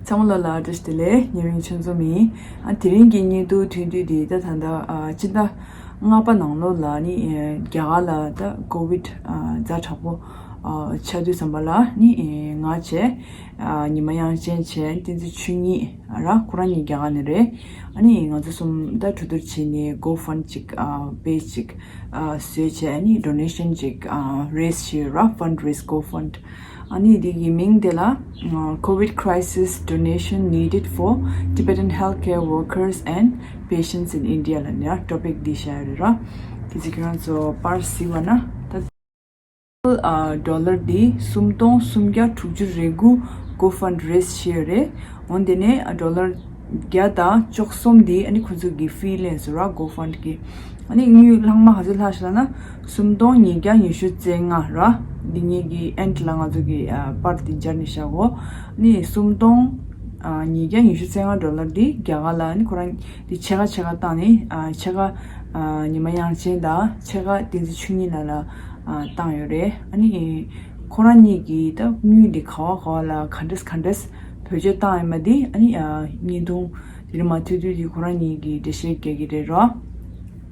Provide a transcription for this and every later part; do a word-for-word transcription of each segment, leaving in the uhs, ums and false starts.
ཚང་མ་ལ་ལ་བཀྲ་ཤིས་བདེ་ལེགས། ཉེ་རིང་ཆོས་འཛོམས་ཡིན། ཨ་དེ་རིང་གི་བརྙན་ཐུང་ཐུང་ཐུང་འདི་ད་ད་ལྟ་ཨ་སྤྱི་ཟླ་ལྔ་པ་ནང་ལོགས་ལ་ནི་ཨ་རྒྱ་གར་ལ་ད་ཀོ་ཝིད་ཨ་ཛ་དྲག་པོ་ཨ་ཆགས་དུས་ཙམ་པ་ལ་ནི་ཨ་ང་བྱས། ཨ་ཉི་མ་དབྱངས་ཅན་བྱས། བསྟན་འཛིན་ཆོས་ཉིད་ར། ཁོ་རང་གཉིས་རྒྱ་གར་ནས་རེད། ཨ་ནི་ང་ཚོ་གསུམ་ད་གྲོས་བསྡུར་བྱས་ནས་GoFund ཅིག་ཨ་པེ་ཅིག་ཨ་བཟོས་བྱས། ཨ་ནི་ཌོ་ནེ་ཤན་ཅིག་ཨ་རེ་ཛི་བྱས་ར། Fundraise GoFund། ཨ་ནི་འདི་གི་མིང་དེ་ལ་ཨ་COVID crisis donation needed for Tibetan healthcare workers and patients in India ལབ་ནས་ཊོ་པིག་འདི་བཞག་ཡོད་རེད་ར། དེ་ཚོ་ཁྱེད་རང་ཚོ་པར་གཟིགས་པ་ན་ད། ཨ་ཌོ་ལར་འདི་སུམ་སྟོང་སུམ་བརྒྱ་དྲུག་ཅུ་རེ་དགུ་GoFund རེ་ཛི་བྱས་ཡོད་རེད། འོན་ཏེ་ནས་ཨ་ཌོ་ལར་བརྒྱ་དང་བཅུ་གསུམ་འདི་ཨ་ནི་ཁོ་ཚོ་གི་ཕི་ལེན་སོང་ར། GoFund གི་ཨ་ནི་དངུལ་ལྷག་མ་ག་ཚོད་ལྷག་ཤག་ལབ་ན། སུམ་སྟོང་ཉིས་བརྒྱ་ཉི་ཤུ་རྩ་ལྔ་ར། འདི་ངེད་ཀྱི་ཨེན་ཌི་ལ་ང་ཚོ་གི་ཨ་པར་འདི་སྦྱར་ནས་བཞག་གོ། ཨ་ནི་སུམ་སྟོང་ཨ་ཉིས་བརྒྱ་ཉི་ཤུ་རྩ་ལྔ་ཌོ་ལར་འདི་རྒྱ་གར་ལ་ཨ་ནི་ཁོ་རང་འདི་ཕྱེད་ཀ་ཕྱེད་ཀ་བཏང་ནས་ཨ་ཕྱེད་ཀ་ཨ་ཉི་མ་དབྱངས་ཅན་དང་ཕྱེད་ཀ་བསྟན་འཛིན་ཆོས་ཉིད་ལགས་ལ་ཨ་བཏང་ཡོད་རེད། ཨ་ནི་ཁོ་རང་གཉིས་ཀྱིས་ད་དངུལ་འདི་ག་བ་ག་བ་ལ་ག་འདྲས་ག་འདྲས་བེད་སྤྱོད་བཏང་ཡོད་མེད་འདི་ཨ་ནི་ཨ་བརྙན་ཐུང་དེ་རིང་མ་ཐུག་དུས་འདི་ཁོ་རང་གཉིས་ཀྱིས་འགྲེལ་བཤད་རྒྱག་གི་རེད་རོ།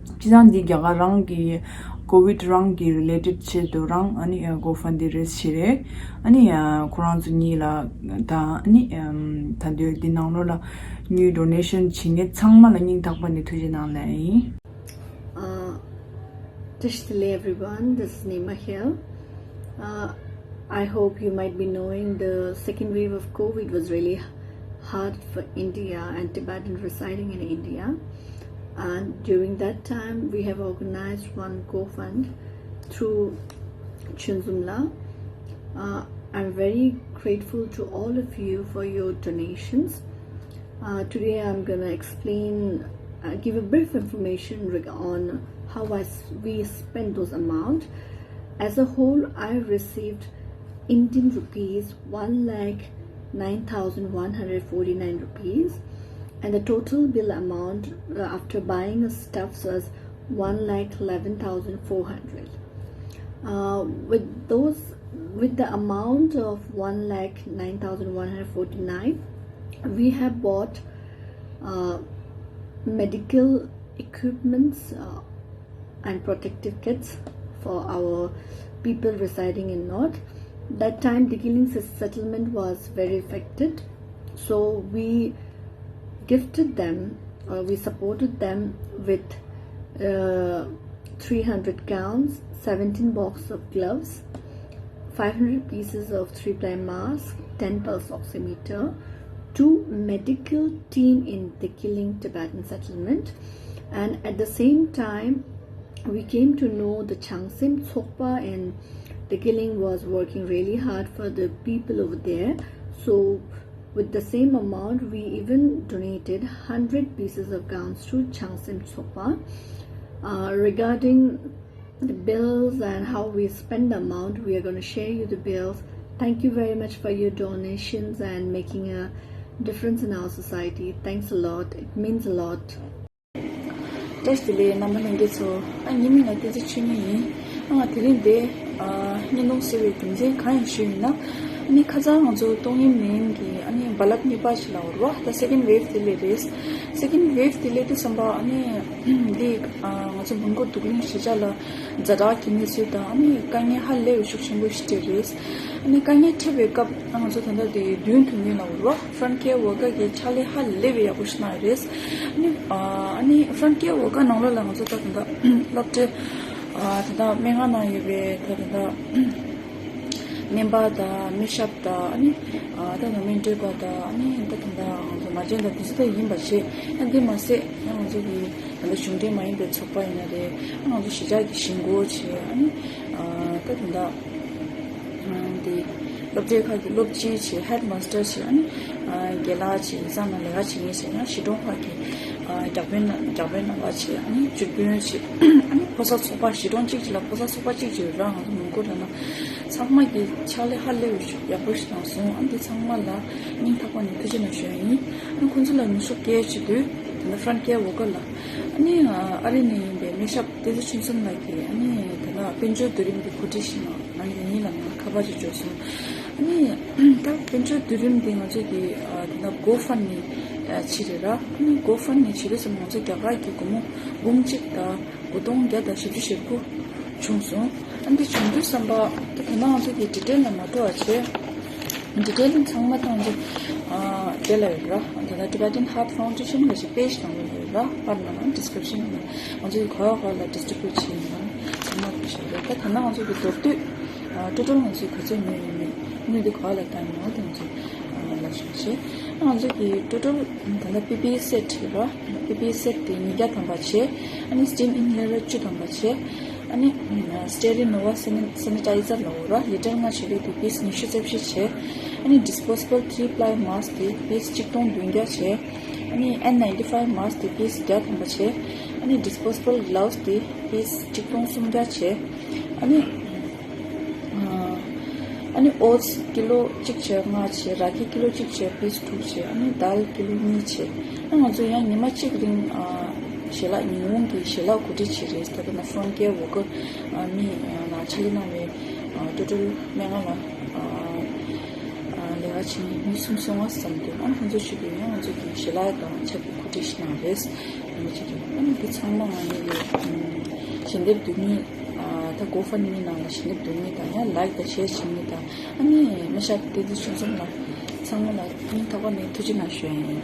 སྤྱིར་བཏང་འདི་རྒྱ་གར་རང་གི་ཀོ་ཝིད་རང་གི་རི་ལེ་ཊེཌ་ཆེད་དུ་རང་ཨ་ནི་ཨ་གོ་ཕན་ཌི་རེ་ཛི་བྱས་རེད། ཨ་ནི་ཨ་ཁོ་རང་ཚོ་གཉིས་ལ་དང་ཨ་ནི་ཨམ་ད་དུང་འདི་ནང་ལོགས་ལ་དངུལ་ཌོ་ནེ་ཤན་བྱེད་མཁན་ཚང་མ་ལ་སྙིང་ཐག་པ་ནས་ཐུགས་རྗེ་གནང་ལབ་ཡིན། Uh, Tashitale everyone, this is Nima here. Uh, I hope you might be knowing the second wave of COVID was really hard for India and Tibetan residing in India. And during that time, we have organized one GoFund through Chunzumla. Uh, I'm very grateful to all of you for your donations. Uh, today I'm gonna explain, uh, give a brief information reg- on how I s- we spend those amount. As a whole, I received Indian rupees one lakh nine thousand one hundred forty-nine rupees, and the total bill amount, uh, after buying stuffs was one lakh eleven thousand four hundred. Uh, with those, with the amount of one lakh nine thousand one hundred forty-nine, we have bought uh, medical equipments uh, and protective kits for our people residing in North. That time, the Killing settlement was very affected, so we gifted them, uh, we supported them with uh, three hundred gowns, seventeen box of gloves, five hundred pieces of three-ply mask, ten pulse oximeter, two medical team in the Killing Tibetan settlement, and at the same time, we came to know the Changsim Tsokpa in the Killing was working really hard for the people over there. So with the same amount, we even donated hundred pieces of gowns to Changsim Tsokpa. Uh, regarding the bills and how we spend the amount, we are going to share you the bills. Thank you very much for your donations and making a difference in our society. Thanks a lot. It means a lot. བཀྲ་ཤིས་བདེ་ལེགས་རྣམ་པ་ལྷན་རྒྱས་ཚོ། ཨ་ངའི་མིང་ལ་བསྟན་འཛིན་ཆོས་ཉིད་ཡིན། ཨ་ང་དེ་རིང་འདི་ཨ་བརྙན་ཐུང་བཟོ་བའི་རྒྱུ་མཚན་གང་ཡིན་ཞུས་ཡིན་ན། ཨ་ནི་ཁ་སང་ང་ཚོ་ཏོག་དབྱིབས་ནད་ཡམས་ཀྱི་ཨ་ནི་རྦ་རླབས་གཉིས་པ་ཞིག་ལ་འོར་བ་ད་སེ་ཀེན་ཌི་ཝེབ་དེ་སླེབས་རེད། སེ་ཀེན་ཌི་ཝེབ་དེ་སླེབས་དུས་ཙམ་པ་ཨ་ནི་འདི་ཨ་ང་ཚོ་མོན་གྷོ་འདུག་གླིང་གཞིས་ཆགས་ལ་ཛ་དྲག་གི་གནས་ཚུལ་དང་ཨ་ནི་དཀའ་ངལ་ཧ་ལས་པའི་ཤུགས་ཆེན་པོ་ཞིག་འཕྲད་རེད། ཨ་ནི་དཀའ་ངལ་འཕྲད་པའི་སྐབས་ཨ་ང་ཚོ་ད་ལྟ་དེ་མདུན་དུ་ངོས་ལ་འོར་བ་ཧྥྲོན་ཊི་ཀེར་ཝོར་ཀར་གྱི་ཕྱག་ལས་ཧ་ལས་པའི་ཡག་པོ་ཞིག་གནང་ཡོད་རེད། ཨ་ནི་ཨ་ནི་ཧྥྲོན་ཊི་ཀེར་ཝོར་ཀར་ནང་ལོགས་ལ་ང་ཚོ་ད་ད་ལྟ་སློབ་གྲྭ་ཨ་ད་ལྟ་སྨན་ཁང་ནང་ཡོད་པའི་ད་ད་ལྟ་སྨན་པ་དང་སྨན་ཞབས་དང་ཨ་ནི་ཨ་ད་ད་སྨན་སྤྲོད་པ་དང་ཨ་ནི་ད་ད་ད་ང་ཚོ་མ་བྱན་དང་དེ་ཚོ་ད་ཡིན་པ་བྱས། ཡང་དེ་མ་ཟད་ཡང་ང་ཚོ་གི་ད་ལྟ་གཞུང་འབྲེལ་མ་ཡིན་པའི་ཚོགས་པ་ཡིན་ན་རེད། ཨ་ང་ཚོ་གཞིས་ཆགས་ཀྱི་གཞིས་འགོ་བྱས། ཨ་ནི་ཨ་ད་ད་ལྟ་འདི་སློབ་གྲྭའི་ཁག་གི་སློབ་སྤྱི་བྱས། ཧེཌ་མ་སི་ཊར་བྱས། ཨ་ནི་ཨ་རྒན་ལགས་བྱས། ཡིག་ཚང་ནང་ལས་ཀ་བྱེད་མཁན་བྱས། ཡང་གཞིས་གྲོང་ཁག་གི་ཨ་བརྒྱ་དཔོན་རྣམ་བརྒྱ་དཔོན་རྣམ་པ་བྱས། ཨ་ནི་ཇུས་དཔོན་བྱས། ཨ་ནི་ཕོ་གསར་ཚོགས་པ་གཞིས་གྲོང་གཅིག་ཅིག་ལ་ཕོ་གསར་ཚོགས་པ་གཅིག་ཅིག་ཡོད་ར། ང་ཚོ་མོན་གྷོ་ལ་ན་ཚང་མ་གི་ཕྱག་ལས་ཧ་ལས་པའི་ཡག་པོ་ཞིག་གནང་སོང་། ཨ་ནི་འདི་ཚང་མ་ལ་སྙིང་ཐག་པ་ནས་ཐུགས་རྗེ་གནང་ཞུ་ཡ་ཡིན། ཨ་ནི་ཁོང་ཚོ་ལ་ནུས་ཤུགས་སྐྱེལ་ཆེད་དུ་ད་ལྟ་ཧྥྲོན་ཊི་ཀེར་ཝོར་ཀར་ལ་ཨ་ནི་ཨ་རི་ནས་ཡིན་པའི་སྨན་ཞབས་བསྟན་འཛིན་ཆོས་འཛོམས་ལགས་ཀྱིས་ཨ་ནི་ད་ལྟ་དཔལ་འབྱོར་བསྡུ་རིམ་གྱི་གོ་སྒྲིག་ཞིག་གནང་གནང་གི་ཡིན་ལབ་ནས་ཁ་པར་ཅིག་འབྱོར་སོང་། ཨ་ནི་ ད་དཔལ་འབྱོར་བསྡུ་རིམ་འདི་ང་ཚོས་ཀྱི་ཨ་དེ་ན་GoFundMe ཨ་བྱེད་རེད་ར། ཨ་ནི་GoFundMe བྱེད་དུས་ཙམ་ང་ཚོ་རྒྱ་གར་གྱི་སྒོར་མོ་འབུམ་གཅིག་དང་དགུ་སྟོང་བརྒྱ་དང་བཞི་བཅུ་ཞེ་དགུ་བྱུང་སོང་། ཨ་འདི་བྱུང་དུས་ཙམ་པ་ད་དེ་ན་ང་ཚོ་གི་ཌི་ཊེལ་ལ་མ་འགྲོ་བ་བྱས། ཌི་ཊེལ་ཚང་མ་ཐང་ཅིག་ཨ་དེ་ལ་ཡོད་ར། དེ་ན་Tibetan Heart Foundation ལ་ཞིག་པེ་ཇི་ནང་ལ་ཡོད་ར། པར་ནང་ལ་ཌི་སི་ཀི་རིབ་ཤན་ནང་ང་ཚོ་གི་ག་བ་ག་བ་ལ་ཌིས་ཊི་རི་བྷིའུ་ཊི་བྱས་ཡིན་ན་ཚང་མ་ཐུག་བཞག་རེད། ད་དེ་ན་ང་ཚོ་གི་མདོར་བསྡུས་ཨ་ཊོ་ཊལ་ང་ཚོས་ག་ཚོད་ཉོས་ཡོད་མེད་དངུལ་དེ་ག་བ་ལ་བཏང་ཡོད་མེད་དེ་ང་ཚོས་ཨ་ལབ་ཤོག་བྱས། ཨ་ང་ཚོ་གི་ཊོ་ཊལ་ད་ལྟ་པི་པི་ཨི་སེ་ཊི་ཡོད་ར། པི་པི་ཨི་སེ་ཊི་དེ་ཉིས་བརྒྱ་ཐམ་པ་བྱས། ཨ་ནི་སི་ཊིམ་ཨིན་ཧེ་ལར་བཅུ་ཐམ་པ་བྱས། ཨ་ནི་Sterilnova sanitizer ལ་འོ་ར་ལི་ཊར་ལྔ་བྱེད་ལུགས་དེ་པིས་ཉི་ཤུ་རྩ་བཞི་བྱས། ཨ་ནི་disposable three ply mask དེ་པིས་གཅིག་སྟོང་བདུན་བརྒྱ་བྱས། ཨ་ནི་ཨེན་ནའིན་ཊི་ཕའིབ་མཱསི་དེ་པིས་བརྒྱ་ཐམ་པ་བྱས། ཨ་ནི་disposable གྷི་ལབ་སི་དེ་པིས་གཅིག་སྟོང་སུམ་བརྒྱ་བྱས། ཨ་ནི་ཨ་ནི་ཨོ་ཊི་སི་ཀི་ལོ་གཅིག་བྱས་ལྔ་བྱས། ར་ཁི་ཀི་ལོ་གཅིག་བྱས་པིས་དྲུག་བྱས། ཨ་ནི་དཱལ་ཀི་ལོ་གཉིས་བྱས། ཨ་ང་ཚོ་ཡང་ཉི་མ་གཅིག་རིང་ཨ་ཞལ་ལག་ཉིན་གུང་གི་ཞལ་ལག་གོ་སྒྲིག་བྱས་རེད། ད་ལྟ་ན་ཕོན་ཀེར་ཝོ་ཀར་ཨ་མི་ཨ་ལ་ཕྱག་ལས་གནང་བའི་ཨ་ཊོ་ཊལ་སྨན་ཁང་ལ་ཨ་ཨ་ལས་ཀ་བྱེད་མཁན་མི་གསུམ་སོ་ལྔ་ཙམ་འདུག་ཨ་ང་ཚོ་ཆུ་དུས་ཡང་ང་ཚོ་གི་ཞལ་ལག་དང་ཆབས་ཅིག་གོ་སྒྲིག་ཞིག་གནང་རེད། ཡང་ཆེ་དུས་ཨ་ནི་འདི་ཚང་མ་ང་ནི་ཡི་ཞལ་འདེབས་བསྡུ་མཁན་ཨ་ད་གོ་ཧྥན་མི་ནང་ལ་ཞལ་འདེབས་བསྡུ་མཁན་དང་ཡང་ལའིག་དང་ཤེར་བྱེད་མཁན་དང་ཨ་ནི་མི་ཤ་བསྟན་འཛིན་ཆོས་འཛོམས་ལ་ཚང་མ་ལ་སྙིང་ཐག་པ་ནས་ཐུགས་རྗེ་གནང་ཞུ་ཡ་ཡིན།